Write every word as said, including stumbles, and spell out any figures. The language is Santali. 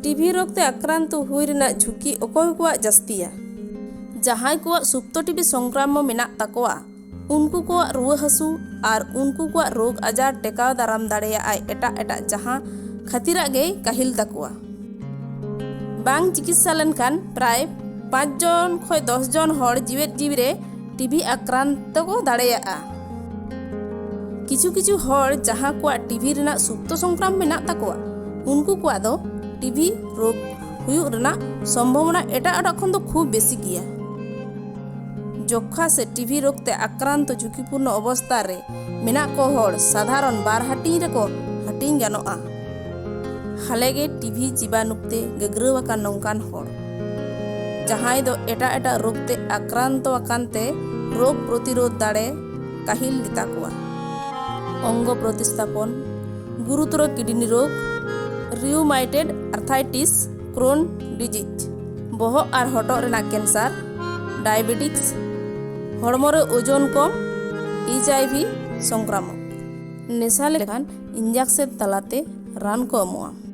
ᱴᱤᱵᱷᱤ ᱨᱳᱜᱽ ᱛᱮ ᱟᱠᱨᱟᱱᱛᱚ ᱦᱩᱭ ᱨᱮᱱᱟᱜ ᱡᱷᱩᱸᱠᱤ ᱚᱠᱚᱭ ᱠᱚᱣᱟᱜ ᱡᱟᱹᱥᱛᱤᱭᱟ? ᱡᱟᱦᱟᱸᱭ ᱠᱚᱣᱟᱜ ᱥᱩᱯᱛᱚ ᱴᱤᱵᱷᱤ ᱥᱚᱝᱠᱨᱟᱢᱚ ᱢᱮᱱᱟᱜ ᱛᱟᱠᱚᱣᱟ, ᱩᱱᱠᱩ ᱠᱚᱣᱟᱜ ᱨᱩᱣᱟᱹ ᱦᱟᱹᱥᱩ ᱟᱨ ᱩᱱᱠᱩ ᱠᱚᱣᱟᱜ ᱨᱳᱜᱽ ᱟᱡᱟᱨ ᱴᱮᱠᱟᱣ ᱫᱟᱨᱟᱢ ᱫᱟᱲᱮᱭᱟᱜᱼᱟᱭ ᱮᱴᱟᱜ ᱮᱴᱟᱜ ᱡᱟᱦᱟᱸ ᱠᱷᱟᱹᱛᱤᱨᱟᱜ ᱜᱮᱭ ᱠᱟᱹᱦᱤᱞ ᱛᱟᱠᱚᱣᱟ᱾ ᱵᱟᱝ ᱪᱤᱠᱤᱛᱥᱟ ᱞᱮᱱᱠᱷᱟᱱ ᱯᱨᱟᱭ ᱯᱟᱸᱪ ᱡᱚᱱ ᱠᱷᱚᱱ ᱫᱚᱥ ᱡᱚᱱ ᱦᱚᱲ ᱡᱤᱣᱮᱫ ᱡᱤᱣᱤ ᱨᱮ ᱴᱤᱵᱷᱤ ᱟᱠᱨᱟᱱᱛᱚ ᱠᱚ ᱫᱟᱲᱮᱭᱟᱜᱼᱟ᱾ ᱠᱤᱪᱷᱩ ᱠᱤᱪᱷᱩ ᱦᱚᱲ ᱡᱟᱦᱟᱸ ᱠᱚᱣᱟᱜ ᱴᱤᱵᱷᱤ ᱨᱮᱱᱟᱜ ᱥᱩᱯᱛᱚ ᱥᱚᱝᱠᱨᱟᱢ ᱢᱮᱱᱟᱜ ᱛᱟᱠᱚᱣᱟ, ᱩᱱᱠᱩ ᱠᱚᱣᱟᱜ ᱫᱚ ᱴᱤᱵᱷᱤ ᱨᱳᱜᱽ ᱦᱩᱭᱩᱜ ᱨᱮᱱᱟᱜ ᱥᱚᱢᱵᱷᱚᱵᱚᱱᱟ ᱮᱴᱟᱜ ᱮᱴᱟᱜ ᱠᱷᱚᱱ ᱫᱚ ᱠᱷᱩᱵ ᱵᱮᱥᱤ ᱜᱮᱭᱟ᱾ ᱡᱚᱠᱠᱷᱟ ᱥᱮ ᱴᱤᱵᱷᱤ ᱨᱳᱜᱽ ᱛᱮ ᱟᱠᱨᱟᱱᱛᱚ ᱡᱷᱩᱸᱠᱤᱯᱩᱨᱱᱚ ᱚᱵᱚᱥᱛᱟ ᱨᱮ ᱢᱮᱱᱟᱜ ᱠᱚ ᱦᱚᱲ ᱥᱟᱫᱷᱟᱨᱚᱱ ᱵᱟᱨ ᱦᱟᱹᱴᱤᱧ ᱨᱮᱠᱚ ᱦᱟᱹᱴᱤᱧ ᱜᱟᱱᱚᱜᱼᱟ᱾ ᱦᱟᱞᱮᱜᱮ ᱴᱤᱵᱷᱤ ᱡᱤᱵᱟᱱᱩ ᱛᱮ ᱜᱟᱹᱜᱨᱟᱹᱣ ᱟᱠᱟᱱ ᱱᱚᱝᱠᱟᱱ ᱦᱚᱲ, ᱡᱟᱦᱟᱸᱭ ᱫᱚ ᱮᱴᱟᱜ ᱮᱴᱟᱜ ᱨᱳᱜᱽ ᱛᱮ ᱟᱠᱨᱟᱱᱛᱚ ᱟᱠᱟᱱ ᱛᱮ ᱨᱳᱜᱽ ᱯᱨᱚᱛᱤᱨᱳᱫᱷ ᱫᱟᱲᱮ ᱠᱟᱹᱦᱤᱞ ᱜᱮᱛᱟ ᱠᱚᱣᱟ᱾ ᱚᱝᱜᱚ ᱯᱨᱚᱛᱤᱥᱛᱷᱟᱯᱚᱱ, ᱜᱩᱨᱩᱛᱚᱨ ᱠᱤᱰᱱᱤ ᱨᱳᱜᱽ, ᱨᱤᱭᱩᱢᱟᱴয়েড ᱟᱨᱛᱷᱟᱭᱴᱤᱥ, ᱠᱨᱳᱱ ᱰᱤᱡᱤᱡᱽ, ᱵᱚᱦᱚᱜ ᱟᱨ ᱦᱚᱴᱚᱜ ᱨᱮᱱᱟᱜ ᱠᱮᱱᱥᱟᱨ, ᱰᱟᱭᱟᱵᱮᱴᱤᱠᱥ, ᱦᱚᱲᱢᱚ ᱨᱮ ᱳᱡᱚᱱ ᱠᱚᱢ, ᱮᱭᱤᱪ ᱟᱭ ᱵᱷᱤ ᱥᱚᱝᱠᱨᱟᱢᱚᱠ᱾ ᱱᱮᱥᱟ ᱞᱮᱠᱷᱟᱱ ᱤᱧᱡᱮᱠᱥᱚᱱ ᱛᱟᱞᱟᱛᱮ ᱨᱟᱱ ᱠᱚ ᱮᱢᱚᱜᱼᱟ᱾